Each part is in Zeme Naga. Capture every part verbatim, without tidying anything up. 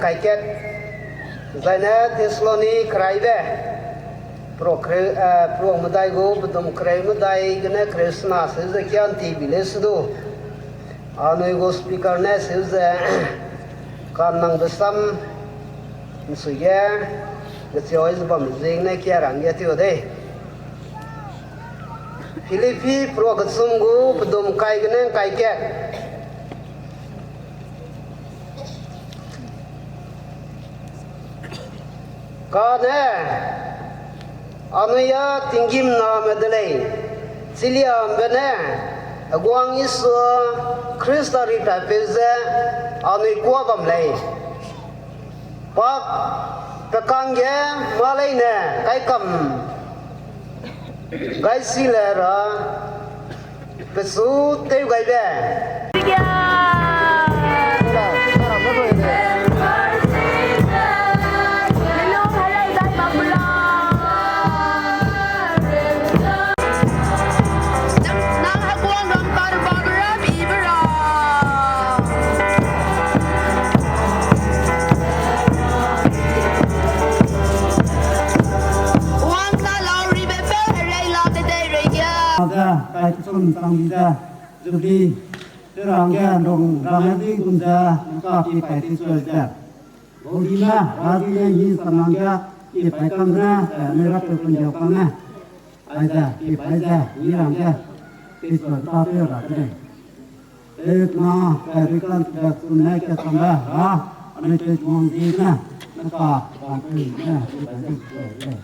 Aiket, zaine Thessaloni keraibe, pro kre-, eh, pro medai gu, pedum kereu medai gene kereu sena seu ze kian ti bi leu sedu. Anui gu speaker ne seu ze, kan nang besam, nsui ge, gecheu ze bam zing ne kia rang ge teu dei. Philippi pro kechum gu, pedum kai gene kai kat. Kane, anui a tinggîm name de lei, chiliambe ne, heguang Isu Khrista ri patpeu ze, anui kuâ bam lei. Pa pe kangge mâ leine kaikam gai si le ra, pechu tew gaibe. Ze, kai kechum chang di ze, Jubilee, te rangge, rong, rangge di gum ze, nka pi kai ti suai ze. Bodi ne, razi ne, ni sa nangge, pi pai kang ne, eh, ne rap pe kun jau kang ne. Aize, pi pai ze, ni rangge, ti suai ta te ra te. Te na, kai ri kan te kun ne, ke sang ne, ha, ane te mong di ne, nka, pa te ne, pi pai ze, eh, eh.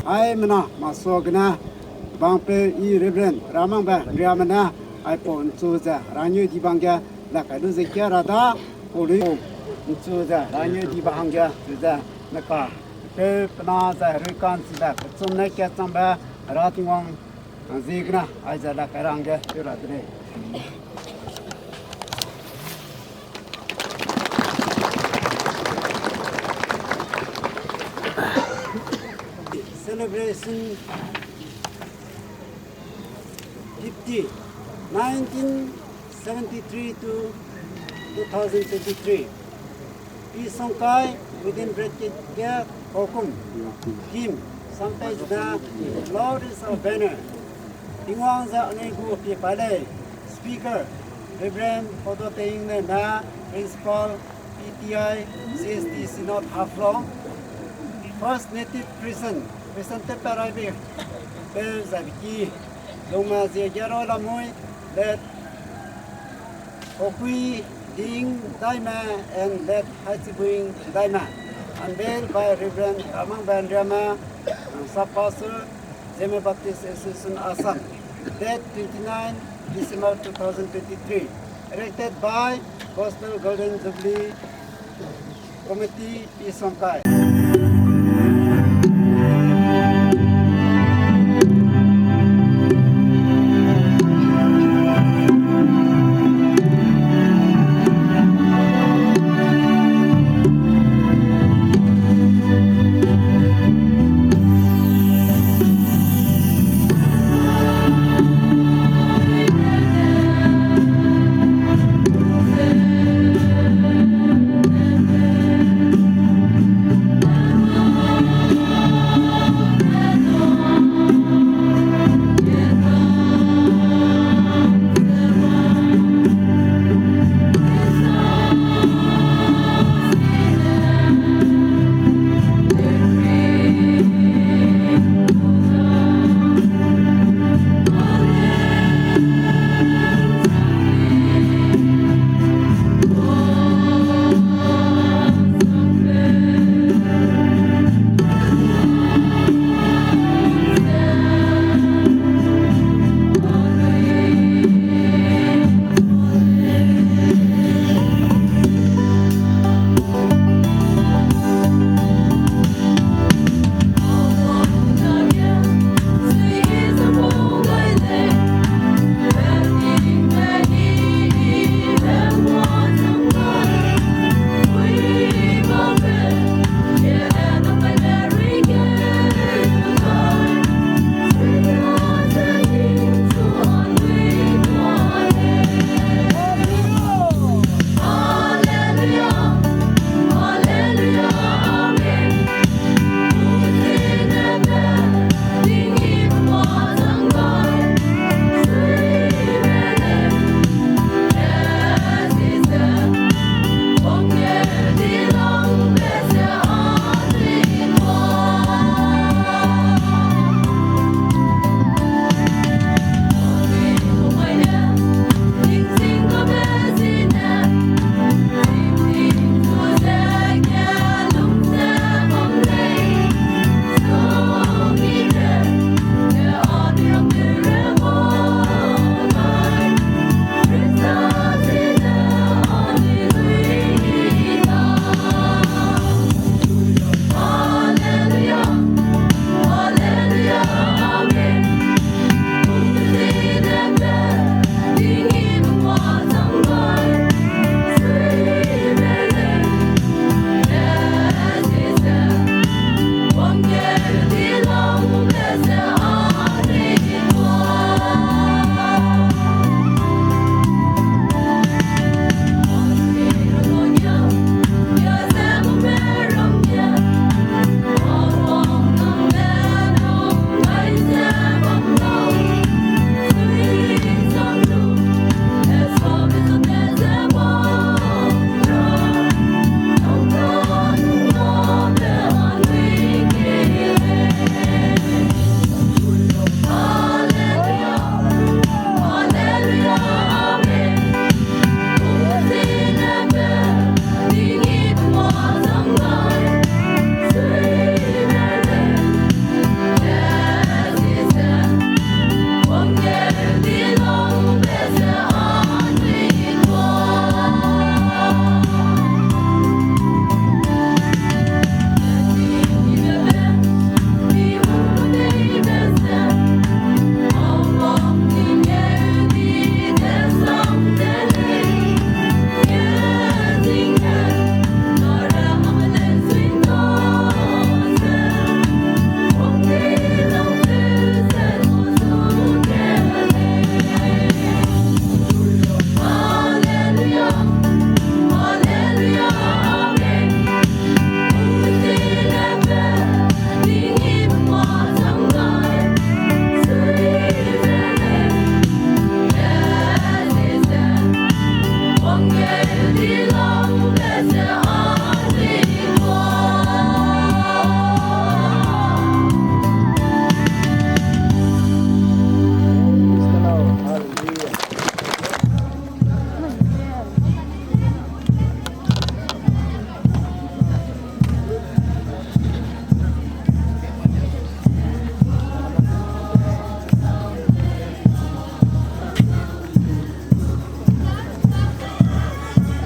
Aimena masuagene, bangpeu i Reverend Ramangbe Riame ne, aipau nchu ze rangeu di bang ge, la kai lu ze kia ra da, pau lui nchu ze rangeu di bang hangge, ze neka, peu pena ze ruikan chibe, kechum ne kia changbe, ra Tingwang, ziegene, aize la kai ra hangge, peu ra de lei. Celebration fifty, nineteen seventy-three to two thousand twenty-three. P. Songkai, within bracket ge Kokum. Kim, Sampei Zena, Lord is our banner. Tingwang ze anui gu pie pai lei. Speaker, Reverend Hodo Teing ne na, Principal, P T I, C S T Synod Haflong. First Native Christian, Christian te paraibe, pe zabiki, Lungma Ziegiaro Lamui, late Okui Ding Daime and late Haichibuing Daime. Unveiled by Reverend Ramang Banriama, Sub Pastor, Zeme Baptist Association Assam, date twenty-nine December two thousand twenty-three, erected by Gospel Golden Jubilee Committee, P. Songkai.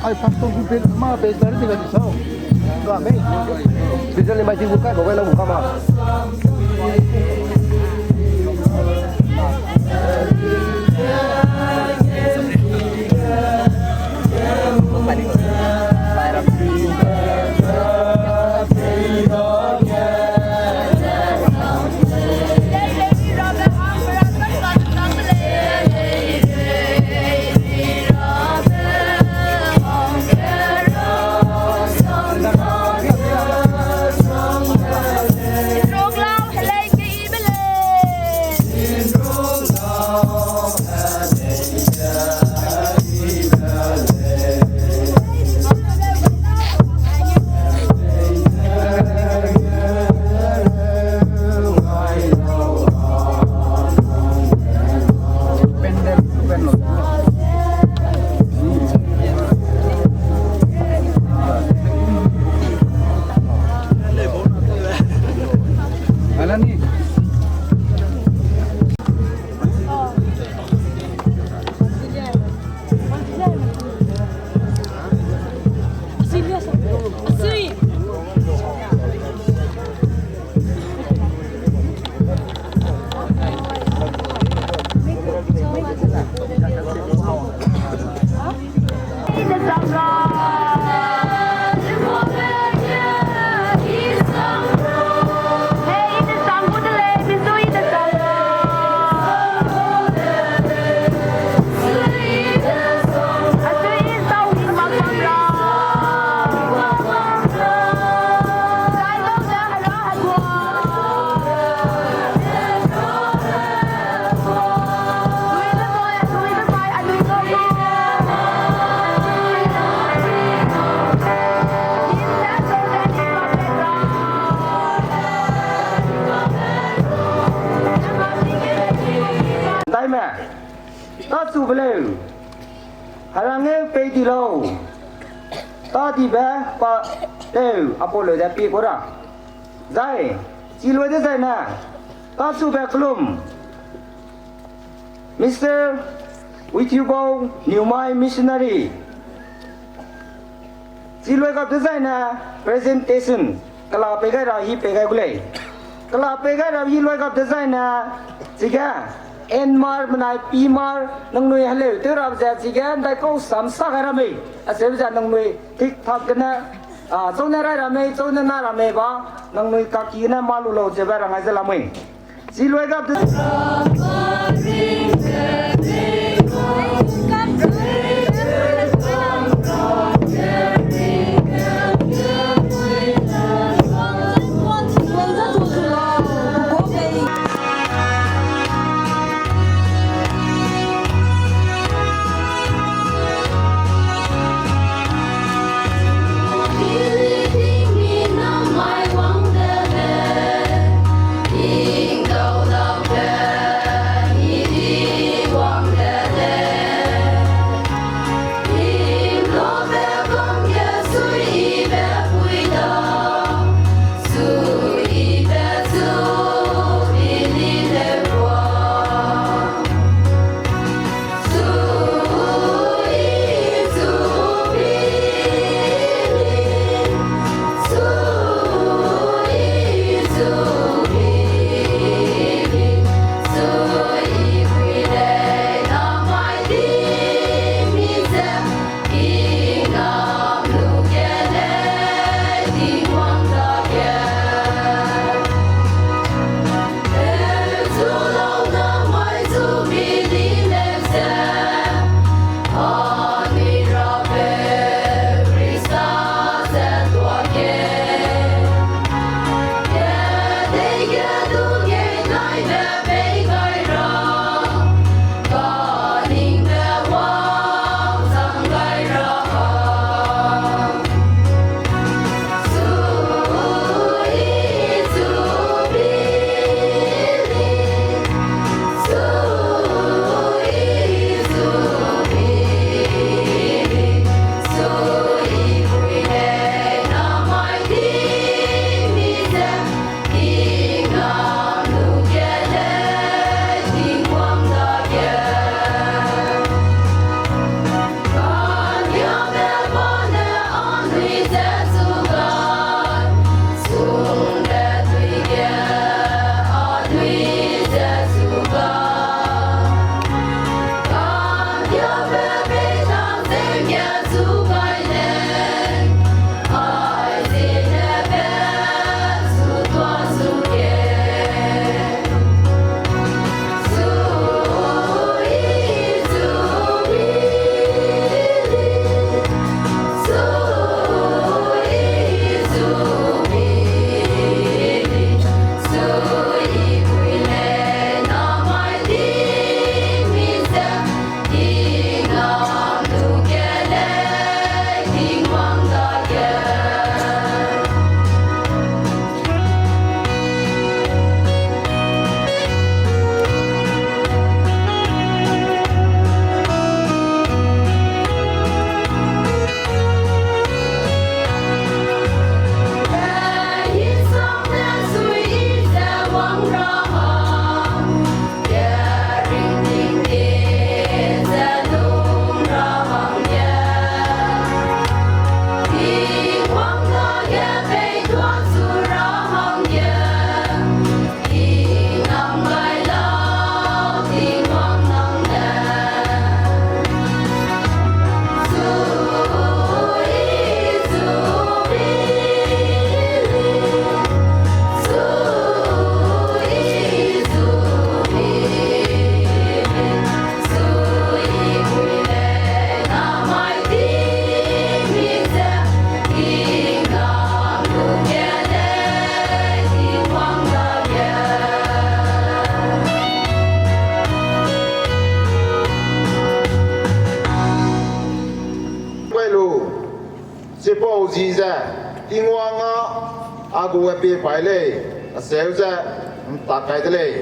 Ai, pastor gu pe, ma pe dari tingga di sau. Ga mei. Bisa le mai ting gu kai, bau kai nang gu ka ma. Ndaime, ta chu beleu. Herang eu pei di lau. Ta dibe pa teu apau leu de pie kau ra. Zai, chi lui dezaine, ta chube kelum, Mister Withiubau Niumai missionary. Chi lui gap dezaine, presentation, kela pei gai ra hi pei gai gu lei. Kela pei gai ra hi lui gap dezaine, chige, N mar, menai P mar, nangnui heleu tew rabe ze, chige, ndaikau sam sa gai ra mei, acheu ze nangnui, thik thak gene, a, chau ne rai ra mei, chau ne na ra mei ba, nangnui kaki gene ma lu lau cheube rang ai ze lamui. Chi lui gap de A gu ge pie pai lei, aseu ze ’ntak kai de lei.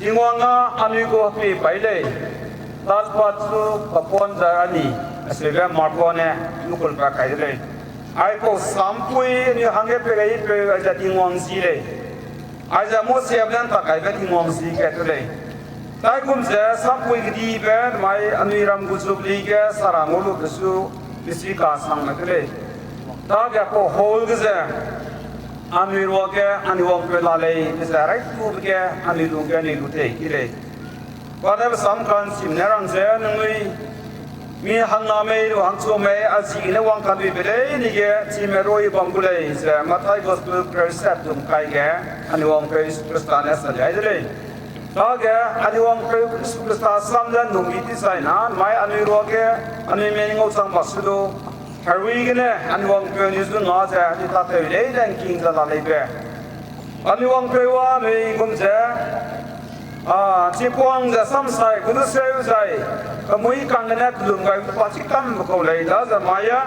Tingwang â anui gu hepie pai lei, tatpat chu papuan ze ani, aseube Marko ne mukul pa kai de lei. Aipau sampui anui hangge peireipeu aize Tingwang zi lei. Aize Mosiabe ne ’ntak kaibe Tingwang zi kat te lei. Taigum ze sampui kedibe mai anui ram gu Jubili ge sara ngau lube su misi kasangme te lei. Dage pau hall ge ze anui ruage anui wangpeu la lei, ze raitube ge anui lungge anui lu tei ki lei. Kane pe sam ka'nchimne rang ze ningnui mi hangna mei lu hangchu mei a ziegene wang kanuibe leine ge chime rui bam gu lei, ze Mathai Gospel kereu set dum kai ge anui wangpeu Jisu Khrista ne sa gai de lei. Dage anui wangpeu Jisu Khrista sam ze numi ti zai na mai anui ruage anui mei ngau chang ba su du, herui gene anui wangpeu ni zu nga ze anui tatew leine ’ngking ze la leibe. Anui wangpeu a anui gum ze, a, chipuang ze samsai gu du seu zai, kemui kanggene kelum gai gu pa chi kambe kau lei, daze mai a,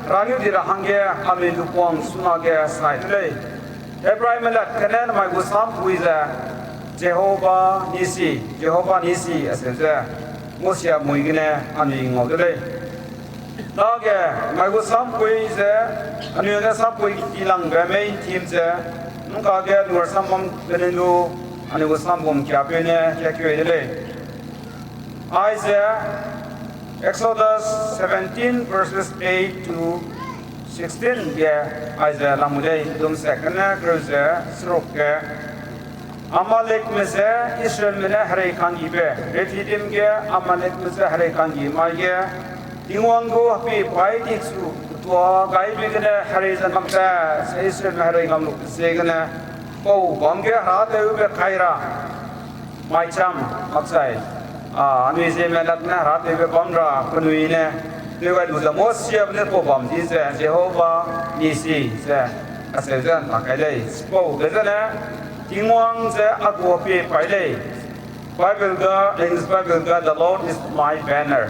rangeu di ra hangge, anui lupuang suna ge sai de lei. Hebraime lat gene namai gu sampui ze, Jehova Nisi, Jehova Nisi, aseu ze, Mosia mui gene anui ngau de lei. Dage, mai gu sampui ze, anui ne sampui kilangbe main theme ze, nungkage luar sambam gene lu, anui gu sambam kiapeu ne kakeu de lei. Aize Exodus seventeen verses eight to sixteen ge, aize lamui lei, dum sek gene kereu ze seruk ge, Amalekme je Israelme ne herei kanggibe, Rephidim ge Amalekme je herei kanggi mai ge, Tingwang gu hepie paî dichu tua gaibe gene herei ze ngam ta, ze Israelme herei ngam lu ziegene, pau bam ge herâtewbe kai ra, mai cham, makchai, a, anui Zeme lat ne herâtewbe bam ra penui ne, tew gai lu ze Mosiabe ne pau bam di ze Jehova Nisi ze, aseu ze ’ntak kai lei. Chipau ge zene, Tingwang ze a gu hepie paî lei. Bible ga, English Bible ga, The Lord is my banner,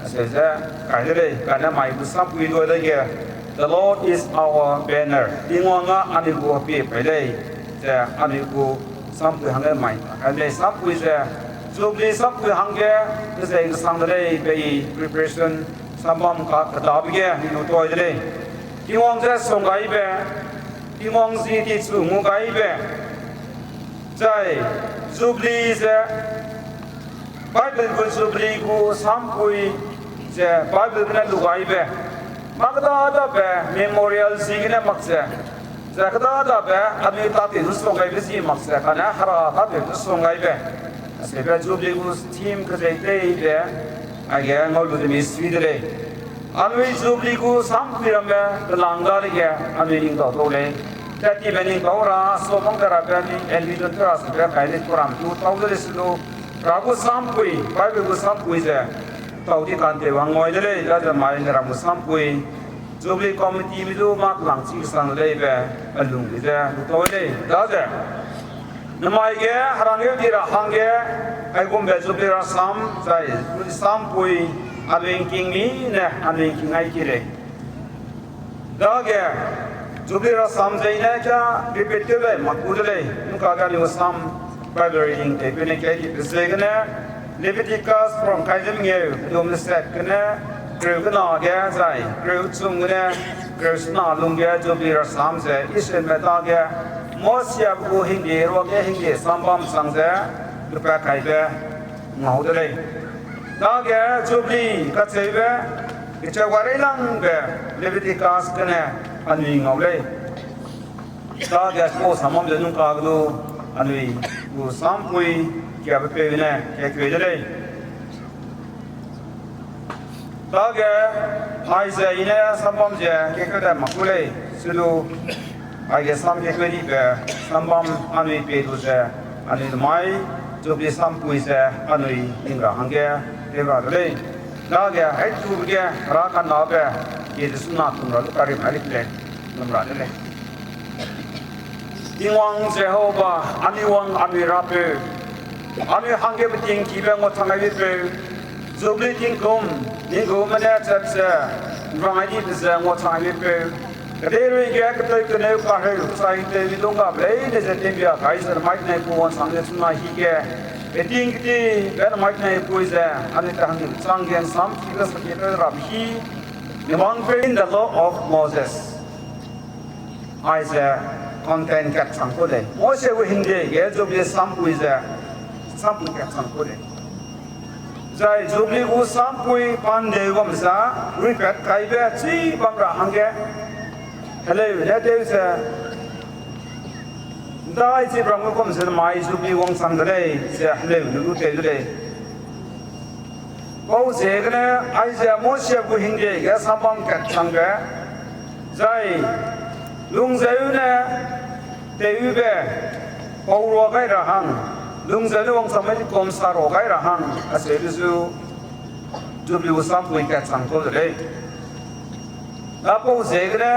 aseu ze kai de lei. Kane mai gu sampui dua dege, The Lord is our banner, Tingwang â anui gu hepie paî lei, ze anui gu sampui hangge mai kai lei. Sampui ze, Jubili sampui hangge, ze kesang de lei, bei preparation sambam ka kedabe ge lu toi de lei. Tingwang ze sung gaibe, Tingwang zi dichu ngu gaibe, zai Jubili ze, Bible gu Jubili gu sampui ze Bible gene lu gaibe, mâ kedadabe memorial ziegene mak ze, ze kedadabe anui tatew du sung gaibe zi mak ze, kane hera tatew du sung gaibe. Aseube Jubili gu theme kezei teibe, aige ngau lu de mi sui de lei. Anui Jubili gu sampui ramme kelang dadege anui ningtau tau lei. Tat tibe ningtau ra, so mang de rabe ni, anui dun te ra sebe kai lei, program tu tau de lei se lu. Ra gu sampui, Bible gu sampui ze, tau di kantewbe ngau de lei, daze mai ne ram gu sampui. Jubilee committee mi du mâ kelangchi kesang leibe, a lung di ze lu tau lei, daze. Namai ge, herang geu di ra hangge, aigumbe Jubilee rasam, zai, sampui, anui ngking mi ne, anui ngking ai ki lei. Dage, Jubilee rasam zeine kia repeat tew lei, mak gu de lei, nungkage anui sam, Bible reading tewpeu ne kai dibe ziegene, Leviticus pram kai ze mengeu, dum ne set gene, kereu kena ge zai, kereu chum gene, kereu sena lungge Jubilee rasam ze Israelme dage, Mosiabe gu hingde ruage hingde sambam chang ze, lupat kaibe ngau de lei. Dage Jubilee kacheube, kecheu ga reilangbe Leviticus gene anui ngau lei. Dage chipau samam ze nungkage du anui gu sampui kiabe peu ne kakeu de lei. Dage, aize i ne sambam ze kakeu dai mak gu lei, silu, aige sam kakeu dibe, sambam anui pei lu ze, anui namai, Jubilee sampui ze, anui ning ra hangge, tew ra de lei. Dage, haitube ge, hera kanabe, kie ze suna tum ra du karim ai lei, lam ra de lei. Tingwang Jehova, anui wang anui Rapeu, anui hangge beting kibe nguachang ai bepeu, Jubilee tingkum, ninggume ne chat ze, nrang ai dibe ze nguachang ai bepeu, kedeirei ge ketew keneu kareu, chai tewbe lunggabe leine ze tingbia kai ze namai tinai pu wangchang ze chuna hige, beting ketibe namai tinai pui ze, anui ta hangge chang ge nsam kibe sakibe rabe hi, Nimang pe in the law of Moses. Aize, Mountain kat chang ku lei. Mose gu hingde ge Jubilee sampui ze, sampui kat chang ku lei. Zai Jubilee gu sampui pan deu bam ze, ruipat kaibe chi bam ra hangge, heleu ne tew ze, ndai chi bam gu bam ze mai Jubilee wangchang de lei, ze heleu ne gu tew de lei. Pau ziegene, aize Mose gu hingde ge sambam kat changbe, zai lungzeu ne tewbe pau rua gai ra hang, lungzeu ne wangchangme tingkum sa rua gai ra hang, acheube zu Jubilee gu sampui kat chang kau de lei. Apau ziegene,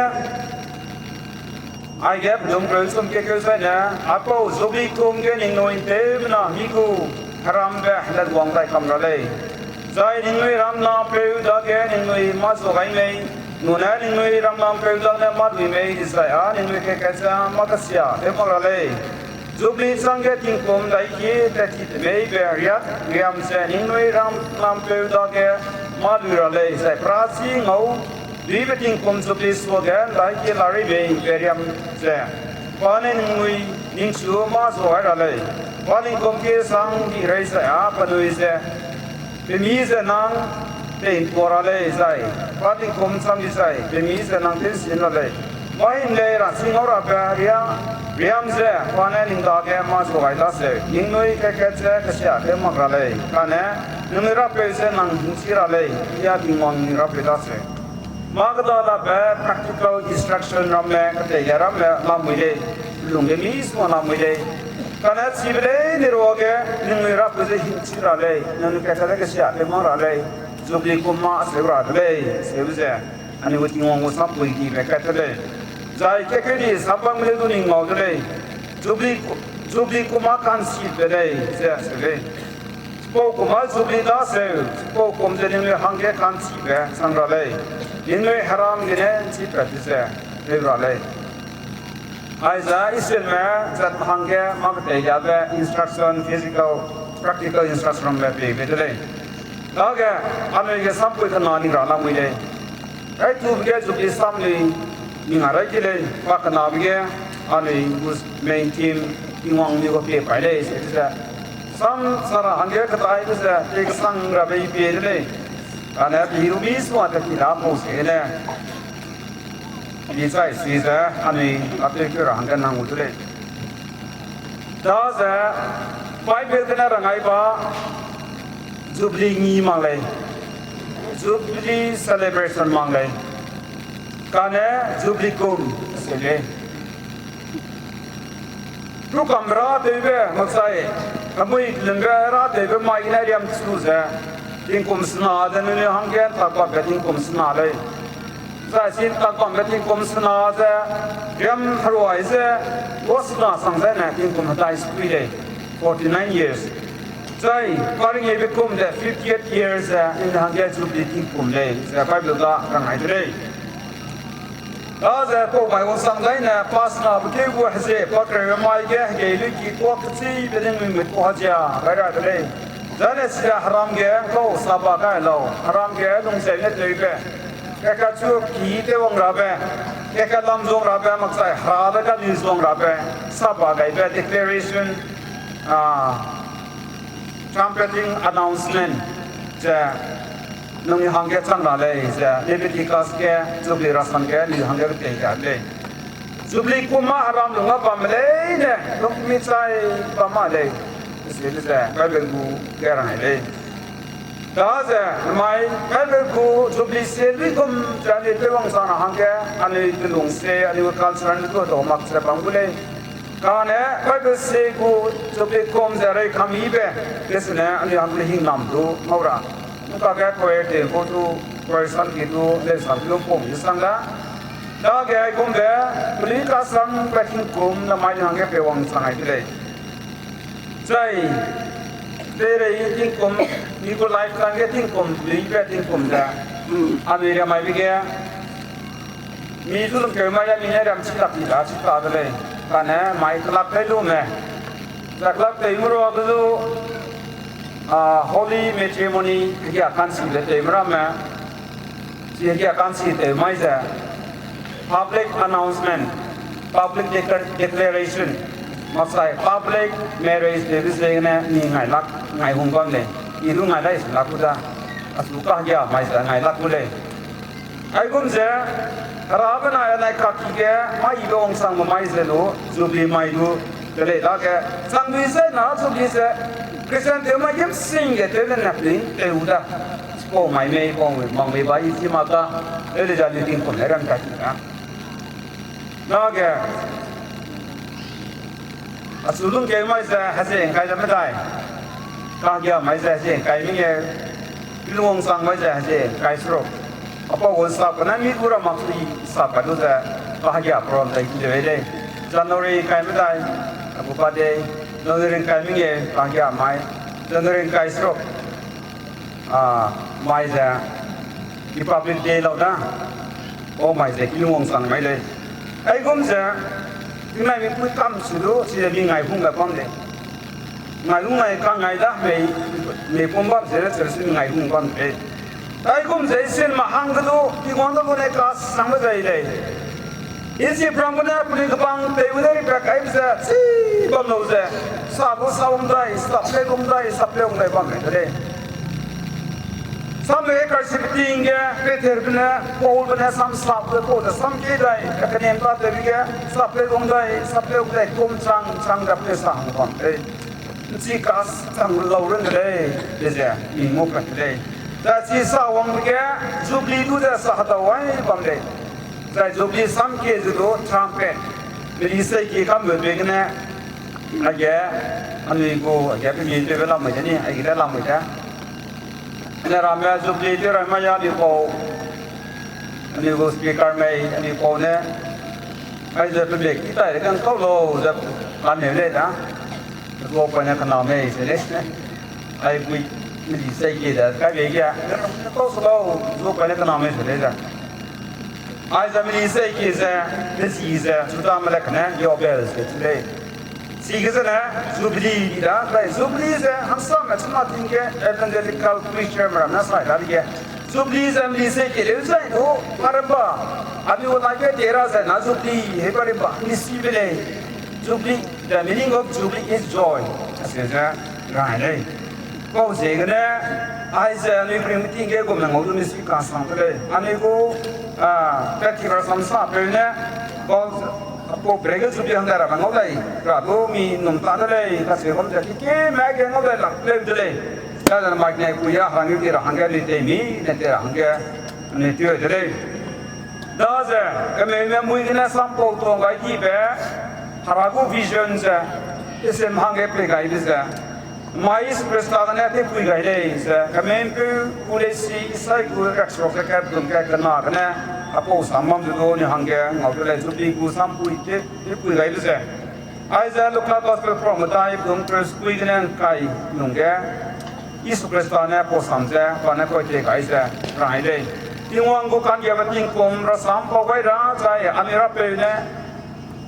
aige pelum reu chum kekeu zaine, apau Jubilee kum ge ningnui ntewmena mi gu herambe helatwang dai kam ra lei. Zai ningnui ramnapeu dage ningnui mâ zuagai mei, nune ningnui ramnapeu dage mâ dui mei, zai â ningnui kat-kat ze mâ kesia tew mak ra lei. Jubilee chângge tingkum daiki tat ti temeibe riak riam ze ningnui ramnapeu dage mâ dui ra lei, zai perachi ngau duibe tingkum Jubilee suage ndaiki larei mei be riam ze pa ne ningnui ningchu mâ zuagai ra lei. Pa tingkum kesang di rei zai â penui ze pemi ze nang tei'ntua ra lei zai, pa tingkum cham di zai pemi ze nang tewsin ra lei. Mâ hing lei ra chi ngau rabe ria, riam ze pa ne ning dage mâ zuagai daseu, ningnui kat-kat ze kesia tew mak ra lei, kane ningnui Rapeu ze nang hingchi ra lei, I a Tingwang ning Rapeu daseu. Mâ keda dabe practical instruction ramme, keteilia ramme lamui lei, lungge misua lamui lei. Kane chibe leine ruage ningnui Rapeu ze hingchi ra lei, ningnui kat-kat ze kesia tew mak ra lei, Jubilee kum mâ acheu ra de lei, acheu ze anui gu Tingwang gu sampui dibe kat te lei. Zai kekeu di sampang leu du ning ngau de lei, Jubilee ku-, Jubilee kum mâ ka'nchibe lei, ze acheu lei. Chipau kum mâ Jubilee daseu, chipau kum ze ningnui hangge ka'nchibe chang ra lei, ningnui heram gene ’nchipat di ze leu ra lei. Aize Israelme zat hangge mâ keteigabe instruction, physical, practical instruction ramme peibe de lei. Dage anui ge sampui kena ning ra lamui lei. Aitube ge Jubilee sam lei, ning a rai ke lei, pa kenabe ge anui gu main theme Tingwang ni gu pie pai lei, ze ze sam sa ra hangge ketaibe ze tei kesang rabe I pie de lei. Kane pei ru misua te ki da pau ziegene, pei chai si ze anui atew keu ra hangge nang gu de lei. Daze Bible gene rangai ba Jubilee ngi mak lei, Jubilee celebration mak lei, kane Jubilee kum se lei. Rukambe ratewbe makchai, hemui kelembe ratewbe mai gene riam chu ze, tingkum sena ze nune hangge ’ntak bambe tingkum sena lei. Zai chi ’ntak bambe tingkum sena ze, riam heruai ze, gua sena sang zaine tingkum hedai sekui lei, forty-nine years. Zai karingeibe kum ze fifty-eight years ze, nune hangge Jubilee tingkum lei, ze Bible ga rangai de lei. Daze pau mai wangchang zaine, pa senabe keu gu hezie, pa kereube mai ge hegei luiki kuak kechibe ning mimut ku hezia gai ra de lei. Zaine chi heram ge ’ngkau saba gai lau, heram ge lungzeu ne tewbe, kaka chu ki tew wang rabe, kaka lam zuang rabe, makchai hera de kani zuang rabe, saba gaibe declaration, a, trumpeting announcement ze, nung hangge chang ra lei ze, Leviticus ge, Jubilee rasam ge, ni hangge ketei ga lei. Jubilee kum mâ heram lung a bam leine, lung mi chai bam ma lei, ze, ze, Bible gu ge rang lei. Daze, mai, Bible gu Jubilee se luigum ze anui tewwang chang ra hangge, anui telung se, anui culture anui gu dau mak ze bam gu lei. Kane Bible se gu Jubilee kum ze rei kam yibe, desene anui hangge hingnam du ngau ra. Nka ge choir tew gu du, choir sam ki du, leu sam ki du pung di sang da. Dage gumbe, peli kasangbe tingkum namai hangge peiwang chang ai de lei. Zai, deirei tingkum, mi gu lifetime ge tingkum, pelibe tingkum ze, anui riamaibe ge, mi zu lungkeu mai a mi ne riam chi lak di da chi ta de lei. Kane mai kelak tei lume. Zai kelak tei merua ge zu, a, holy matrimony hegia ka'nchibe tei meramme. Chi hegia ka'nchi tew mai ze public announcement. Public declar-, declaration, maksai public marriage tewbe ziegene mi ngai lak, ngai hung bam lei, i du ngai dai se lak gu da, achu kahegia mai ze ngai lak gu lei. Aigum ze, Hera benai anai kaki ge, mai i be wangsangbe mai ze lu, Jubilee mai du, de lei dage, chang dui zai na Jubilee ze, Christian tew mai gem sing ge tew ne nap ning tew da. Chipau mai mei, pau mei, mang mei ba i chi mak da, eu le ja lu tingkum ne ram ta ki da. Dage, achu lungkeu mai ze hezie ngkai da medai. Kahegia mai ze hezie ngkai mengeu. Kilungwang sang mai ze hezie ngkai seruk. Apau gu sap ne mi gu ra mak sui sap ka du ze kahegia program dai ki de lei. January ngkai medai, agu pa dei. January ngkai mengeu, kahegia mai. January ngkai seruk. A, mai ze Republic Day lau da. O mai ze kilungwang sang mai lei. Aigum ze, tingnai mipui kam su du, chize mi ngai hungbe bam lei. Ngai hung nai ka ngai da, mei, mei pum bam ze, cheu si mi ngai hung bam lei. Aigum ze, Israelme hangge du, Tingwang du lu ne kasangbe zai lei. Ijipram gene penui kebang tewbe ne ripa kaibe ze, chi bam lau ze, sa gu sa wang dai, sap lei gum dai, sap lei wang dai bam lei de lei. Sam lei karchibe ting ge, Peterbe ne, Paulbe ne, sam sap lei pau ze, sam kie dai, kakenem tatewbe ge, sap lei wang dai, sap lei wang dai, kum chang, chang dap lei sa hang bam lei. Nchi kas chang lau run de lei, de ze, mi ngau pat de lei. Zai chi sa wangbe ge, Jubilee du ze sa hedau ai bam lei. Zai Jubilee sam kie ze du trumpet, meli sei kie kambe be gene, age, anui gu, age pe mi tewbe lamui de ni, aige de lamui de. Ne ramme Jubilee tew rai mai ya anui pau, anui gu speaker mei, anui pau ne, aize pe bek ki tai de kang kau lau ze, kaneu lei da. Zuapoine kena mei se lei. Aigui meli sei kie de, kaibe ge, kau se lau, zuapoine kena mei se lei ze. Aize meli sei kie ze, mezi ze, Judame le kane, Yobel ze chi lei. Chige zene, Jubilee di da, zai Jubilee ze, hangsame chuna ting ge, evangelical preacherme ramme sai dadege. Jubilee ze meli sei kie leu zai du, paremba, anui gu life ge tie ra zai na Jubilee, hei paremba, misi be lei. Jubilee, the meaning of Jubilee is joy. Acheu ze, rai lei. Pau ziegene, aize anui kring meeting ge gum ne ngau du misi kasang de lei. Anui gu, ah, Cathedral samsapeu ne, pau, pau brege Jubilee hangge rabe ngau lei. Ra du mi num ta de lei, kacheu gum ze, kekeme ge ngau lei lak leu de lei. Dadene mai ne kui ya hangge di ra hangge anui tei mi, ne tei ra hangge, anui tei de lei. Daze, kemeume mui gene sampau tuang gai dibe, Hera gu vision ze, isem hangge pei gaibe ze, mai Jisu Khrista gene tewpui gai lei ze, kemeu'mpeu gu leisi Isai gu riakseruk ze kat dum ge kena gene, apau sam bam ze du ni hangge ngau de lei Jubilee gu sampui te, tewpui gaibe ze. Aize Luka Gospel pau medai dum kereu sekui gene ngkai lungge, Jisu Khrista ne pau sam ze, pa ne koi tei gai ze, rai lei. Tingwang gu ka'nggiabe tingkum rasam pau gai ra, zai anui rapeu ne,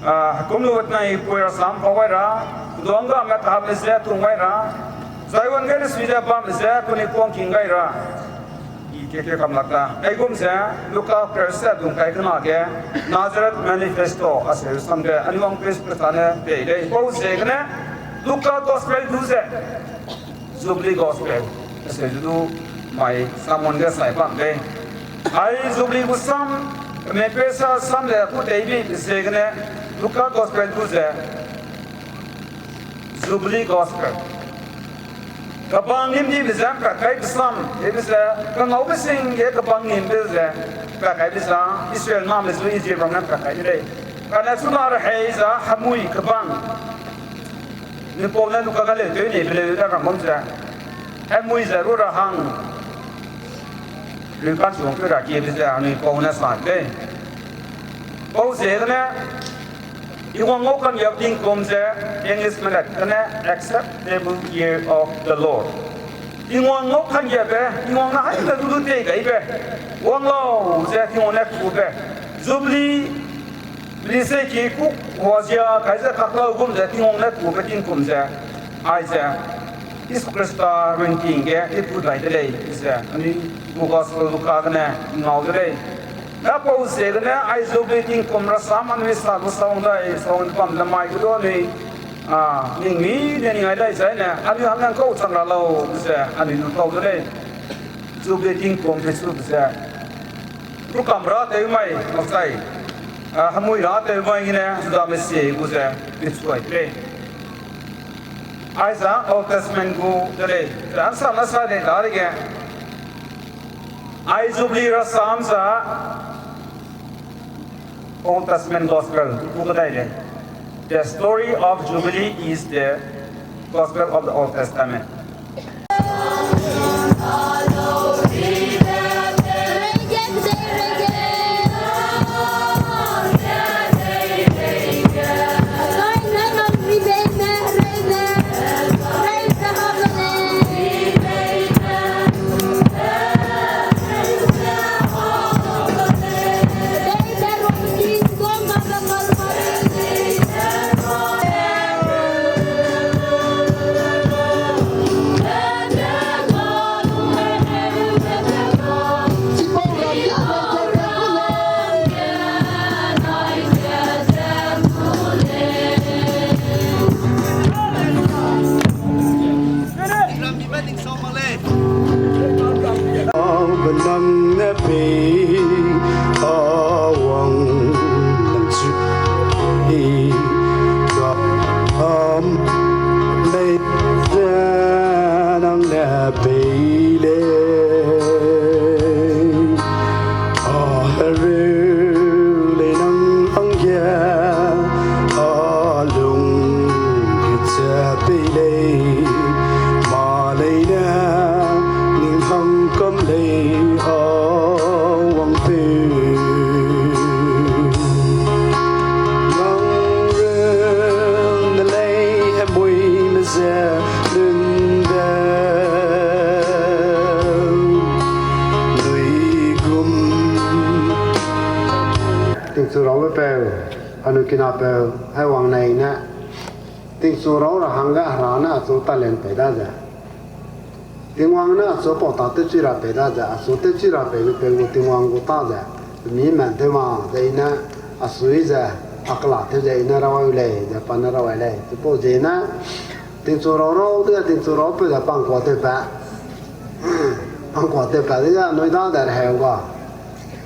ah, hekum lu tenai pui rasam pau gai ra, duanggame kahapbe ze tung gai ra, zai wang ge resui ze bamme ze penui pangking gai ra. I ke ke kam lak da. Aigum ze, Luka kereu se dum kai kena ge, Nazareth Manifesto, acheu sam ge, anui wang Jisu Khrista ne pei lei. Pau ziegene, Luka Gospel du ze, Jubilee Gospel, acheu ze du mai sermon ge sai bam lei. Ai Jubilee gu sam, mepeu sa sam le ku teibi ziegene, Luka Gospel du ze, Jubilee Gospel. Kebang nim dibe ze ’mpat kaibe sam, dibe ze, kengaube sing ge kebang nimbe ze, ’mpat kaibe za, Israel name zu Ijip ram ne ’mpat kai de lei. Kane chuna rehei za, hemui kebang. Nipau ne Luka ga leu tew nei peleu da ram bam ze. Hemui ze ru ra hang. Luka chungpeu ra kiebe ze, anui pau ne sa de lei. Pau ziegene, Tingwang ngau ka'nggiabe tingkum ze, English me lat gene acceptable year of the Lord. Tingwang ngau ka'nggiabe, Tingwang ne haî ne du du tei gaibe, wang lau ze Tingwang ne kube, Jubilee, meli sei ki kuk huazia kai ze kaklau gum ze Tingwang ne kube tingkum ze, aize, Jisu Khrista ringting ge tewpui gai de lei, ze, anui gu Gospel Luka gene ngau de lei. Rapau ziegene ai Jubilee tingkum rasam anui sa lu sawang dai, sawang bam lamai ge du anui, a, ning mi ne ning ai dai zaine, anui hangge ngkau chang ra lau ze, anui lu tau de lei. Jubilee tingkum pechube ze. Rukam ra tew mai, maksai. A, hemui ra tew mai gene, Judame sie gu ze, pechuai de lei. Aiza Old Testament gu de lei. Ze ansam na sa de da dege. Ai Jubilee rasam za Old Testament Gospel gu kadai lei. The story of Jubilee is the Gospel of the Old Testament. Benang ne pei a wang nang chu i ga am lei ze nang ne pei lei. A hereu lei nang hangge a lung ge ze pei lei. Ma leine ning hang kam lei a wang peu. Nang run de lei hebuime ze lun de lui gum. Tingchu raube peu, anui kinapeu, hai wang nei ne. Tingchu rau ra hangge Hera ne achu talent pei da ze. Tingwang ne achu pau ta tewchi ra pei da ze, achu tewchi ra pei gu peu gu Tingwang gu ta ze. Mi men tew ma ze i ne, asui ze, a kela tew ze i ne rawai lei, ze pa ne rawai lei. Chipau ze i ne, tingchu rau rau de, tingchu rau peu ze pangkua tew pa. Pangkua tew pa de ze, anui da de reheu ga.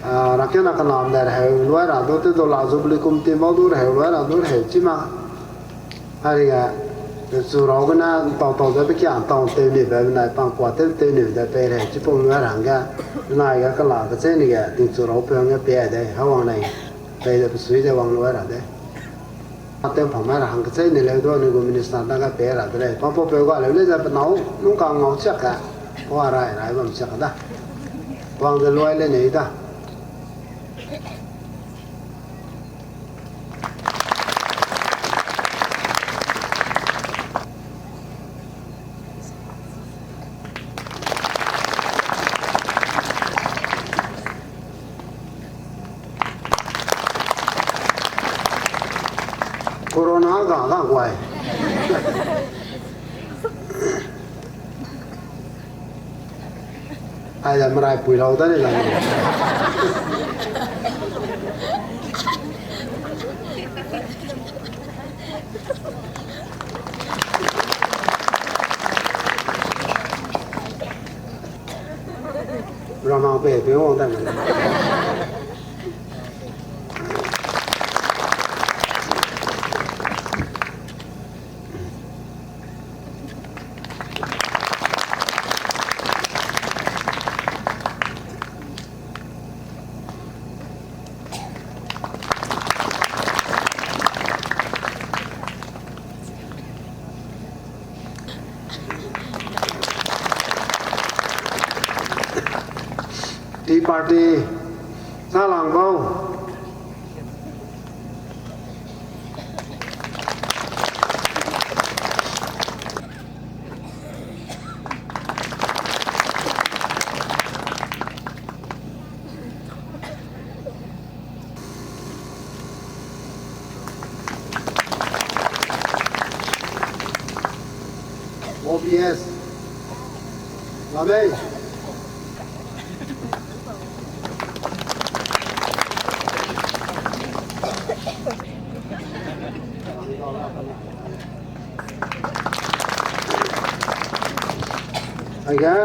A, rakena kanam de reheu luai ra du, tew du la Jubilee kum tim bau du reheu luai ra du reheu chi ma. Aige, chu rau gene ntau tau ze pe kia ntau tew ni be benai pangkua tew tew ni de pei rei chipau lu ra hangge, benai ge kela kecheîne ge tingchu rau peu hangge pei de, ha wang lei, pei de pe sui ze wang lu ra de. A tew pam mai ra hang kecheîne leu du anui gu minister dage pei ra de lei. Pangpau peu ga leu lei ze pe nâu nung ka ngau chiak ge, pa rai rai bam chiak da. Wang ze luai lei nei da. Corona ga ga guai. Ai da merai pui lau da ne la. Ramang pe pe wang da ne. Tea Party, Salangbau. O P S. Lamei. Aige,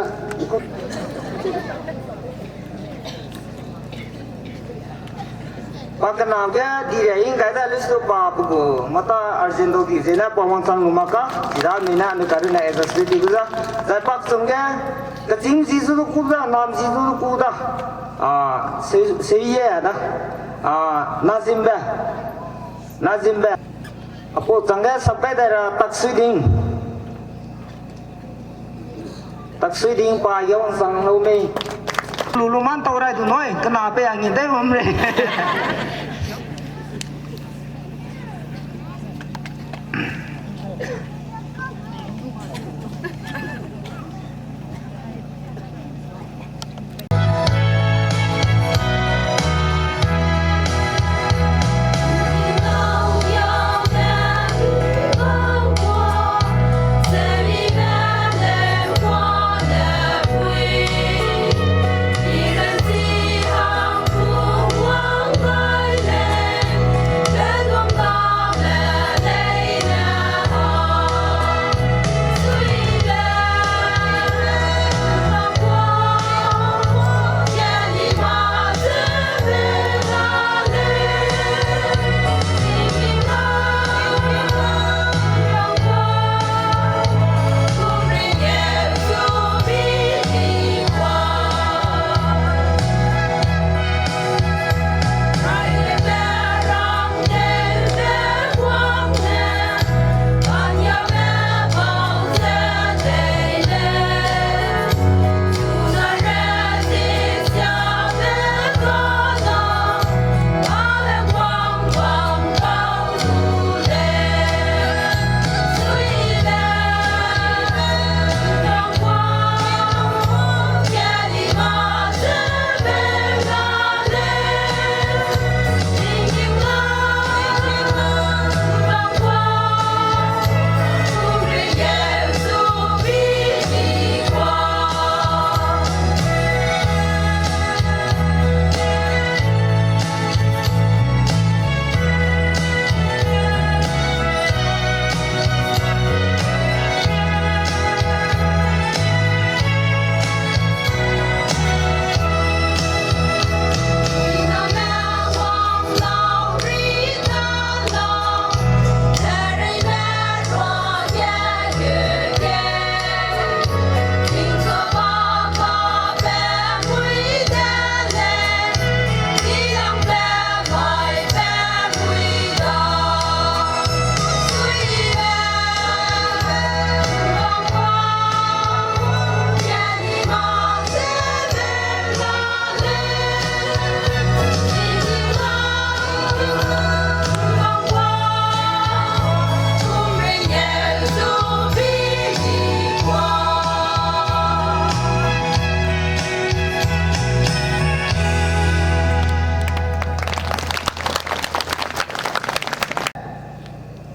pa kena ge di ria hing gai da list pa pe gu mata urgent dau di zene pa wangchang lu mak ka, chida anui ne anui karune adjust di gu za. Zai pa kechum ge, kechîng zi zu du ku da, nam zi zu du ku da. A, se, se ye da. A, Nazimbe. Nazimbe. Apau chang ge sap kai dai ra Taksuiding. Taksuiding pa ge wangchang lu mei. Lu lu man tau rai du nui, kena pe a ngi dai bam rei.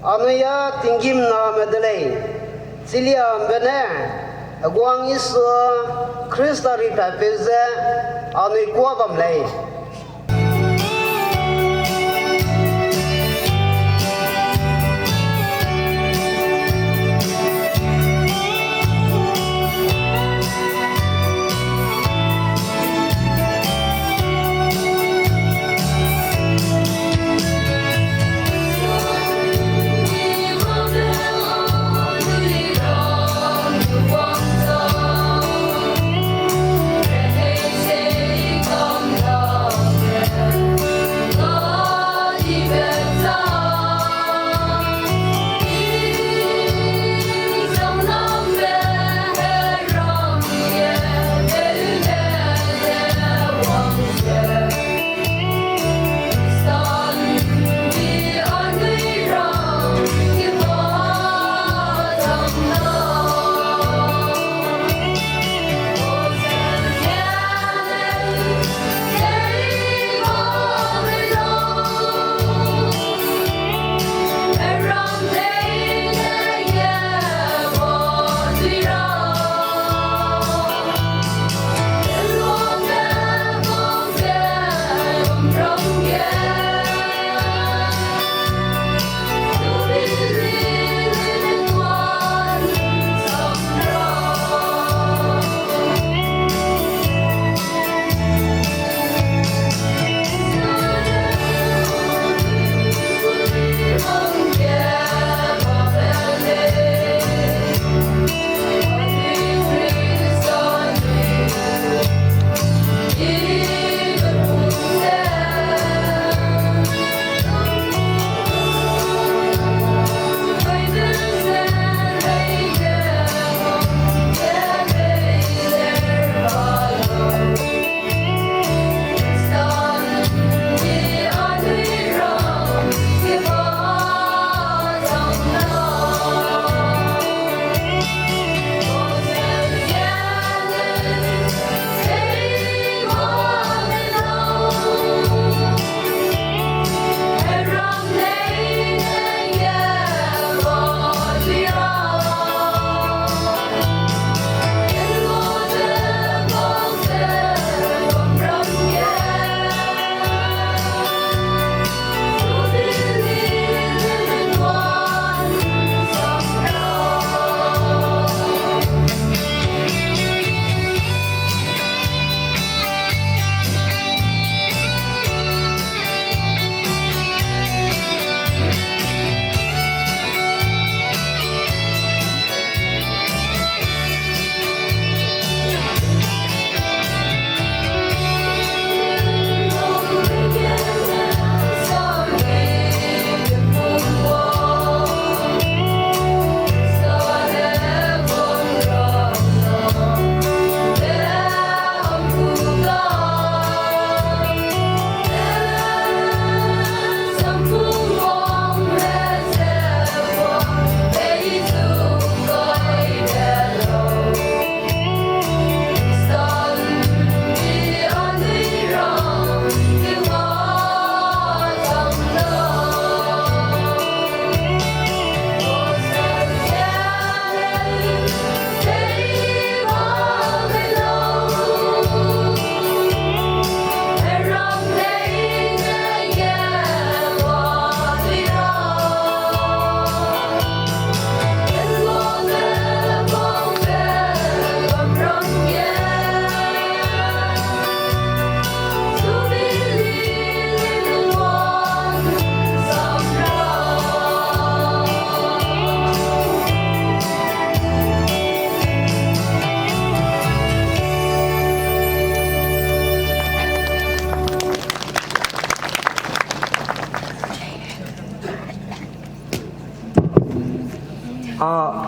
Anui a tinggîmname de lei, Chiliambe ne heguang Isu Khrista ripatpeu ze anui kuâ bam lei.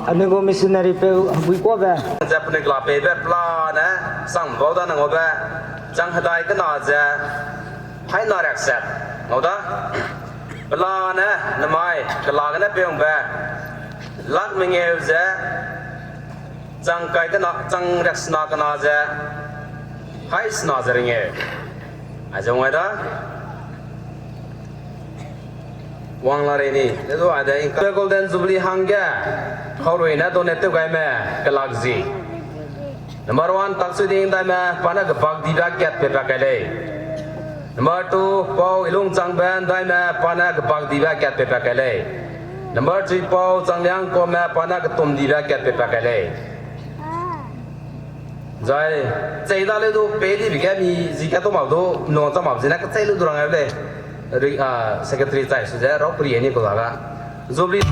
Anui gu missionary peu hegui kuabe ze penui kela peibe pelane sang bau da nang gaube, chang hedai kena ze hai na riakset ngau da. Pelane nemai kela gene pei hangbe lak mengeu ze chang kai kena, chang riaksena kena ze hai sena ze ringeu. Aize ngai da. Wang la rei ni, le du ade, Golden Jubilee hangge khaurui ne donate tew gaime kelak zi. Number one, Taksui Ding ndaime pa ne kebak dibe kat pe pa kai lei. Number two, Pau Ilung Changbe ndaime pa ne kebak dibe kat pe pa kai lei. Number three, Pau Changliang Kuame pa ne ketum dibe kat pe pa kai lei. Zai, chei da leu du pei dibe ge mi zi kat tu mak du, nung cham mak zene kechei leu du rang ai lei. Ri-, ah, secretary chai su ze, rau peri ni ku la ga. Jubilee.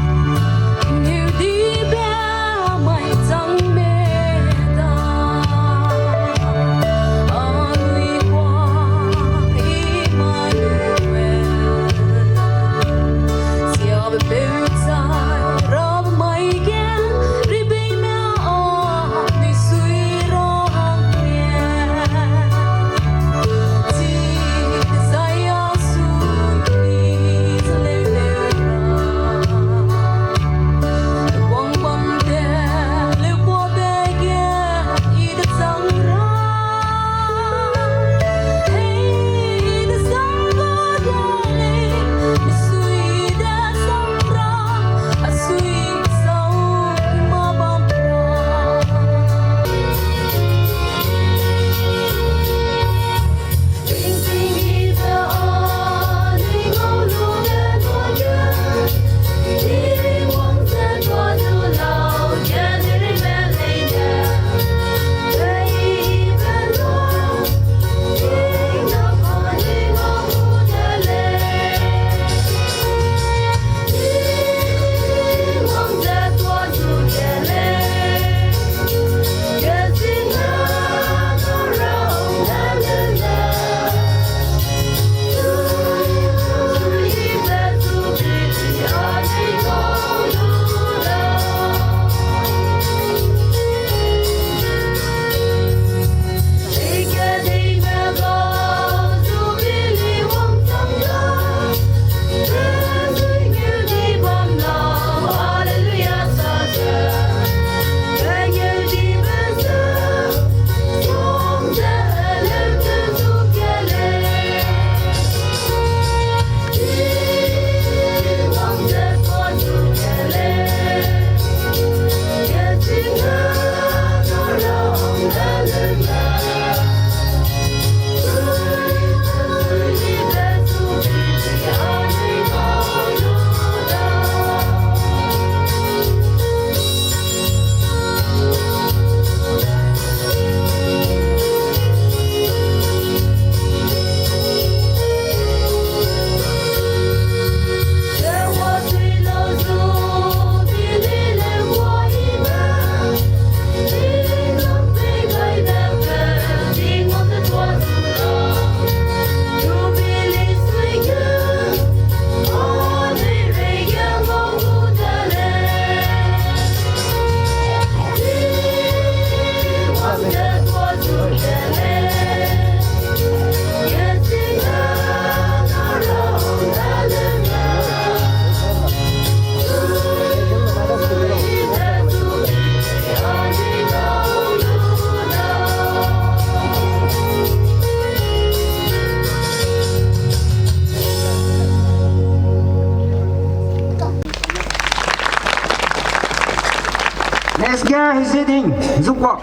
Next ge Heziding Zukwa.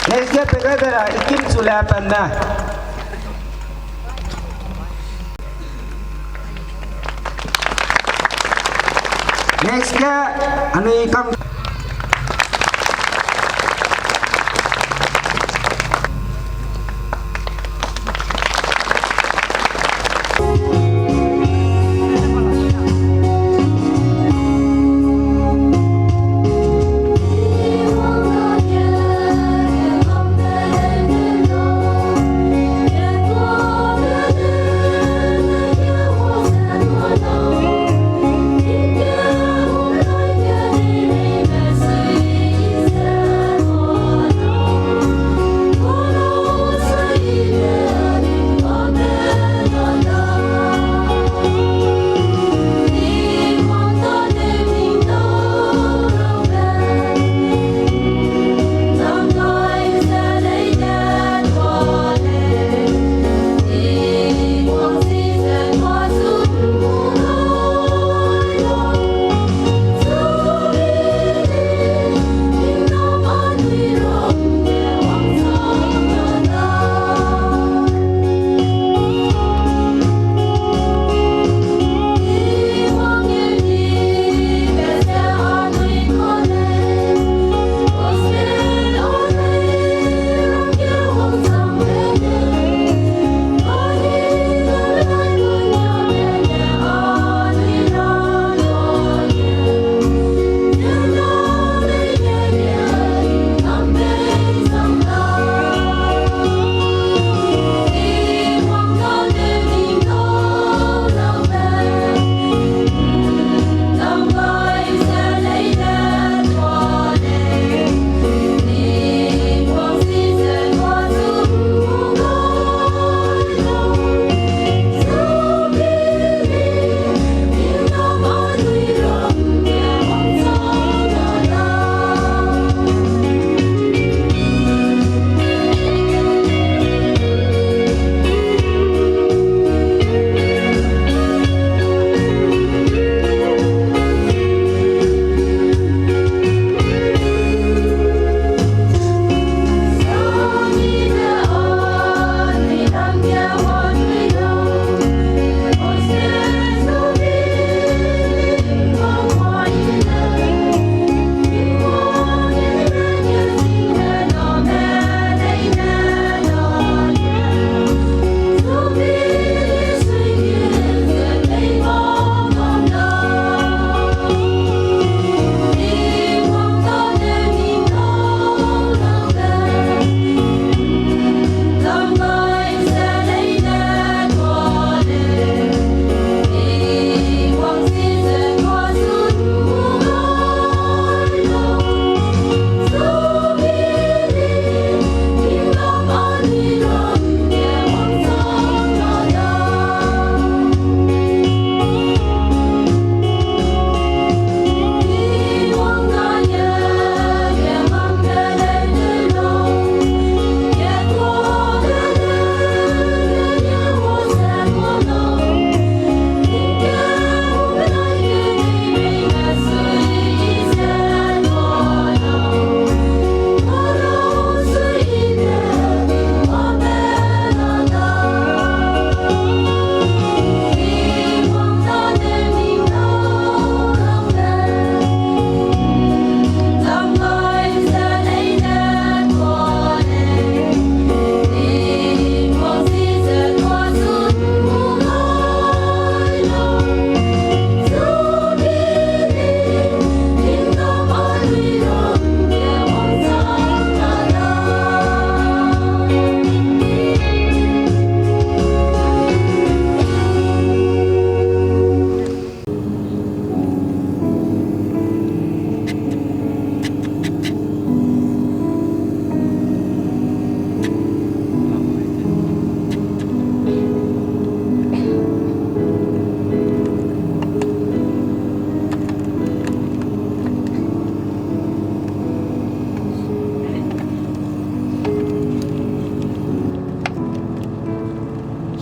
Next ge pegaibe Ikim Chule Penme. Next ge anui kang